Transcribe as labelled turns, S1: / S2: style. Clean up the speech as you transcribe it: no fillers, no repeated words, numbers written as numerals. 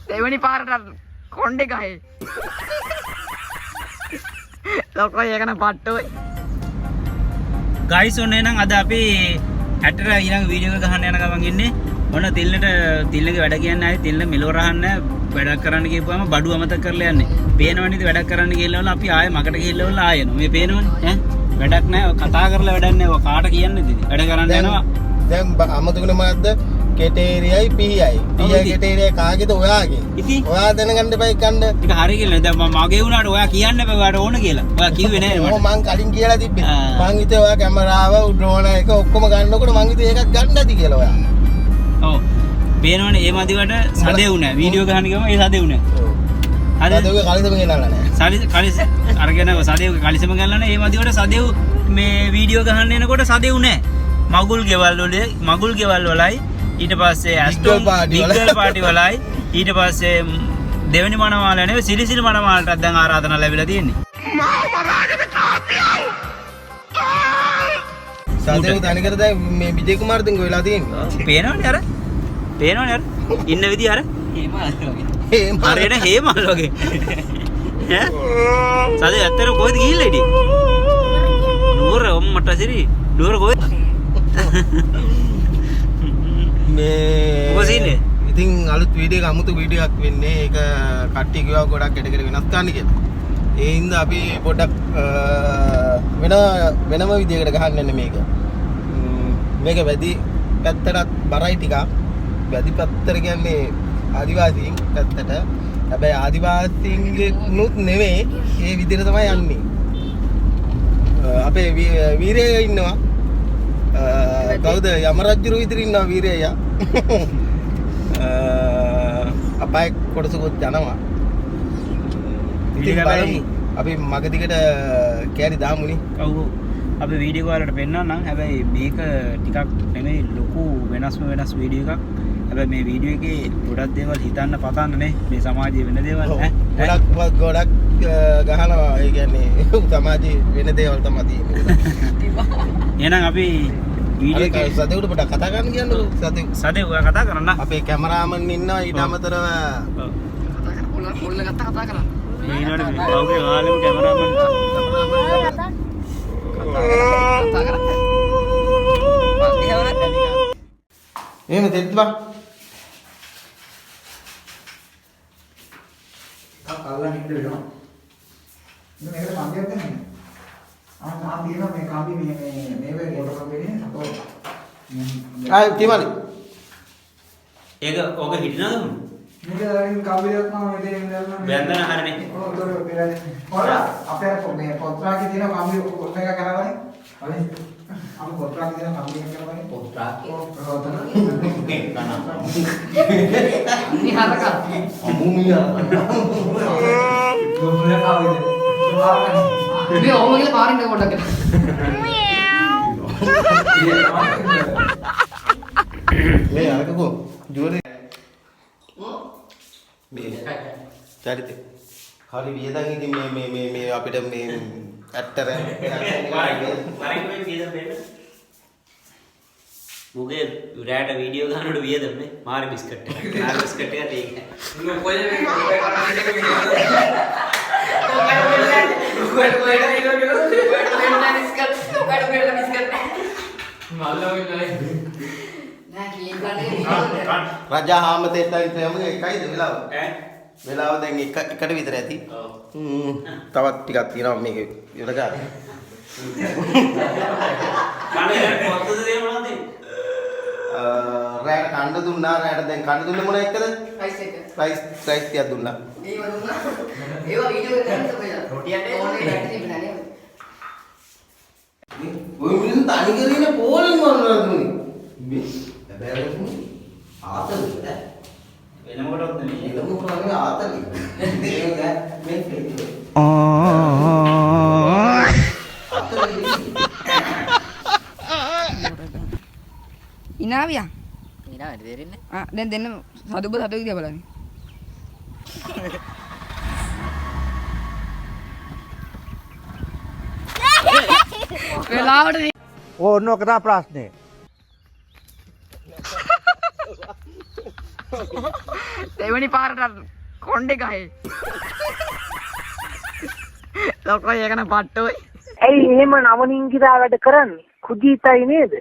S1: දෙවෙනි පාරට කොණ්ඩේ ගහේ. ලොකෝ ඒක නම් පට්ටෝයි.
S2: ගයිස් ඔන්න එහෙනම් අද අපි ඇටට ඊළඟ වීඩියෝ එක ගහන්න යන ගමන් ඉන්නේ. ඔන්න තිල්නට තිල්නගේ වැඩ කියන්න ආයේ තිල්න මෙලොව රහන්න වැඩක් කරන්න කියපුවාම බඩු අමතක කරලා යන්නේ. පේනවනේ ඉතින් වැඩක් කරන්න ගිහලා වල අපි ආයේ මකට ගිහලා වල ආයෙ එනවා. මේ පේනවනේ ඈ වැඩක් නෑ. ඔය කතා කරලා වැඩක් නෑ. ඔය කාට කියන්නද ඉතින්? වැඩ කරන්න යනවා.
S3: දැන් අමතකුනේ මොකද්ද? කෙටේරියයි පීයයි. පීයයි
S2: ඉතින්.
S3: කෙටේරියයි කාගේද ඔයාගේ.
S2: ඉතින්
S3: ඔයා දැනගන්න එපා ඒක ගන්න.
S2: ඒක හරි කියලා දැන් මම මගේ වුණාට ඔයා කියන්න එපා ඔයාට ඕන කියලා. ඔයා කිව්වේ නෑ
S3: ඔව්
S2: මට.
S3: මං කලින් කියලා තිබ්බේ.
S2: ආ.
S3: මං හිතුවේ ඔයා කැමරාව ඩ්‍රෝන් එක ඔක්කොම ගන්නකොට මං හිතුවේ ඒකත් ගන්න ඇති කියලා ඔයා.
S2: ඔව්. පේනවනේ ඒ මදිවට සදෙව් නෑ. වීඩියෝ ගහන ගම ඒ සදෙව් නෑ.
S3: ඔව්.
S2: හරිද?
S3: සදෙව්ගේ කලිසම ගෙනල්ලා නෑ.
S2: සලි කලිස අරගෙන සදෙව් කලිසම ගන්නලා නෑ. ඒ මදිවට සදෙව් මේ වීඩියෝ ගහන්න එනකොට සදෙව් නෑ. මගුල් ගෙවල් වල මගුල් ගෙවල් වලයි ඊට පස්සේ ඇස්ටෝන්
S3: පාටි වල.
S2: බිග්ගල් පාටි වලයි ඊට පස්සේ දෙවෙනි මනමාල නෙවෙයි සිරිසිරි මනමාලටත් දැන් ආරාධනා ලැබිලා තියෙන්නේ.
S3: සදෙව් තනිකර දැන් මේ විජේ කුමාර දෙංග වෙලා තියෙන්නේ.
S2: පේනවනේ අර පේනවනේ අර ඉන්න විදිය අර
S3: ඒ මාර
S2: හරියට හේමල් වගේ. ඈ සදෙව් ඇත්තටම කොහෙද ගිහිල්ලා හිටියේ? නුවර ඔම්මට සිරි නුවර කොහෙද?
S3: මේ
S2: මොකද සීන් එක?
S3: ඉතින් අලුත් වීඩියෝ එක අමුතු වීඩියෝ එකක් වෙන්නේ. ඒක කට්ටිය කිව්වා ගොඩක් එඩකට වෙනස් කරන්න කියලා. ඒ හින්දා අපි පොඩ්ඩක් වෙන වෙනම විදියකට ගහන්න යන්නේ මේක. මේක වැදි පැත්තටත් බරයි ටිකක්. වැදි පැත්තට කියන්නේ ආදිවාසීන් පැත්තට. හැබැයි ආදිවාසීන්ගේ නුත් නෙවෙයි ඒ විදියට තමයි යන්නේ. අපේ වීරයෝ ඉන්නවා. කවුද යම රජුරු විතර ඉන්නවා වීරයා. අපාය කොටසකුත් යනවා. ඉතින්
S2: වීරයා
S3: බලමු. අපි මග දිගට කෑලි දාමුනේ.
S2: ඔව් ඔව්. අපි වීඩියෝ එක ඔයාලට පෙන්නන්නම්. හැබැයි මේක ටිකක් නෙමෙයි ලොකු වෙනස්ම වෙනස් වීඩියෝ එකක්. හැබැයි මේ වීඩියෝ එකේ ගොඩක් දේවල් හිතන්න පතන්න නේ මේ සමාජයේ වෙන දේවල්
S3: ඔව්.
S2: ඈ.
S3: ගොඩක් ගොඩක් ගහනවා. ඒ කියන්නේ සමාජයේ වෙන දේවල් තමයි තියෙන්නේ.
S2: එහෙනම් අපි වීඩියෝ
S3: අර
S2: එකේ
S3: සදෙව්ට පොඩ්ඩක් කතා කරන්න කියන්නකෝ. සදෙව්.
S2: සදෙව් ඔයා කතා කරන්න.
S3: අපේ කැමරාමන් ඉන්නවා ඊට
S2: ඔව්.
S3: අමතරව
S2: ඔව්.
S1: කතා කර පොල්ල පොල්ල ගත්තා කතා කරා.
S2: මේ ඉන්නවනේ මේ පහුගිය කාලෙම කැමරාමන්
S1: කතා කරා.
S3: එහෙම තෙත් බා.
S4: අල්ලන් ඉන්න වෙනවා. ඉතින් මේකට කම්බියක් ගන්න. ආ මම තියෙනවා මේ කම්බි මේ මේ මේ වේ පොට කම්බිනේ අපෝ.
S3: ආ තියමලි.
S2: ඒක ඕක හිටිනවද?
S4: මේක දාගෙන කම්බි දෙයක් මම මෙතන ඉඳලා
S2: බැන්දන හරිනේ.
S4: ඔව් උතර පෙරලා. ඔයාලා අපේ අර මේ පොත්‍රාගේ තියෙන කම්බි ඔන්න එක කරවනේ. හරි. අපි පොත්‍රාගේ තියෙන කම්බි එක කරවනේ.
S2: පොත්‍රාගේ.
S4: ඔව් ඔතන.
S1: ඉනි හරකා.
S3: අමුමියා.
S4: ගොම්ල කවුද?
S1: මේ ඔහොම කියලා පාරින් එක පොඩ්ඩක් කියලා.
S3: මේ අරක කො ජුවලරි මේ චරිතේ හරි වියදම් ඉතින් මේ මේ මේ මේ අපිට මේ ඇත්තට
S2: වරෙන් මේ වියදම් වෙන්න. මුගේ රෑට වීඩියෝ ගන්නකොට වියදම් නේ මාරි බිස්කට් එක. මාරි බිස්කට් එකත් ඒක.
S1: නෑ කීයක් ගන්න
S3: රජා හාමතේටයි යමු එකයිද වෙලාව?
S2: ඈ?
S3: වෙලාව දැන් එක එකට විතර ඇති.
S2: ඔව්.
S3: තවත් ටිකක් තියෙනවා මේක ඉවර ගන්න.
S2: කන්නේ පොත්තද දෙන්න මොනවද දෙන්නේ?
S3: රෑට කන්න දුන්නා. රෑට දැන් කන්න දුන්නේ මොන එකද?
S1: රයිස් එක.
S3: රයිස් රයිස් ටිකක් දුන්නා.
S1: මේව දුන්නා. ඒවා වීඩියෝ එක ගන්න තමයි. රොටියක් ඕනේ රැටි තිබුණා නේද?
S3: ඔය මිනිස්සු තනි කරගෙන පෝලිං වලට දුන්නේ. මේ හැබැයි ආතල් නෑ.
S2: වෙන මොකටවත් නෙමෙයි.
S3: වෙන මොකටවත් නෙමෙයි ආතල්. ඒක නෑ මේ
S1: ඉනාවියා.
S5: ඊළඟට තේරෙන්නේ
S1: ආ දැන් දෙන්න සදුබ සදුබ දිහා බලන්න. වෙලාවට
S6: ඕ ඔන්න ඔක තමයි ප්‍රශ්නේ.
S1: දෙවෙනි පාරට කොණ්ඩේ ගහේ. ලොකෝ ඒකන පට්ටෝයි.
S5: ඇයි එහෙම නවනින්ගිරා වැඩ කරන්නේ? කුජීතයි නේද?